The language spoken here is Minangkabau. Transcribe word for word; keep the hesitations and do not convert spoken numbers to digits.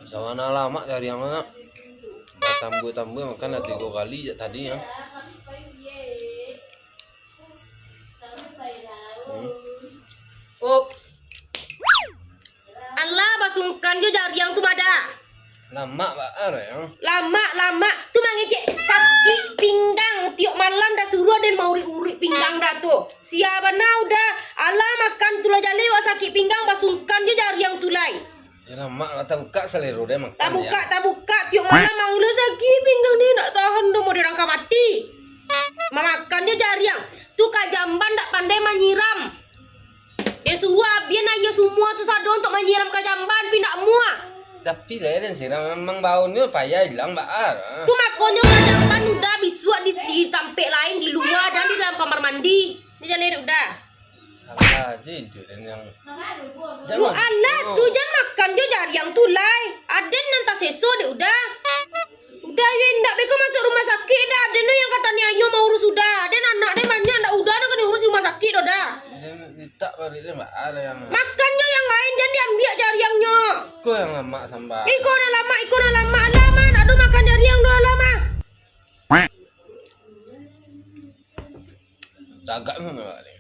Sawana lamak jariang tu, nak. Batambua-tambua makan lah tigo kali jak tadi, yo. Hmm. Op. Alah, basungkan jo jariang tu, Mada. Lamak baa, yo. Lamak, lamak. Tu mangecek sakik pinggang. Tiok malam dah suruah den maurik-urik pinggang dah tu. Sia bana Uda. Alah, makan tu lah jaleh wak sakik pinggang, basungkan jo jariang tu lai. Yo, lamak lah, tabukak salero den makan, yo. Tabukak, tabukak. Tiok malam maulah sakik pinggang ni, ndak tahan doh, mau dirangka mati. Mamakan jo jariang. Tu ka jamban ndak pandai manyiram. Den suruah abian aia sumua tu sado untuak manyiram ka jamban, tapi ndak muah. Tapi lah den siram, memang baunyo payah ilang baa. Tu makonyo ka jamban Uda bisuak di, di tampek lain, di lua dan di dalam kamar mandi. Ni jaleh Uda. Salah aja itu dan yang Yo alah, tu jan makan jo jariang tu lai. Aden nan taseso dek Uda. Uda yo indak beko masuk rumah sakik dah. Aden tu yang katanya ayo maurus Uda. Aden anak den banyak, ndak Uda nan kena urus rumah sakik doh dah. Mintak bari dia, Mbak. Ada yang Makan jo yang lain, jan diambiak jariangnyo. Iko yang lamak sambah. Iko nan lamak, iko nan lamak. Alah mah, ndak ado makan jariang doh, alah mah. Tagak mah, Mbak.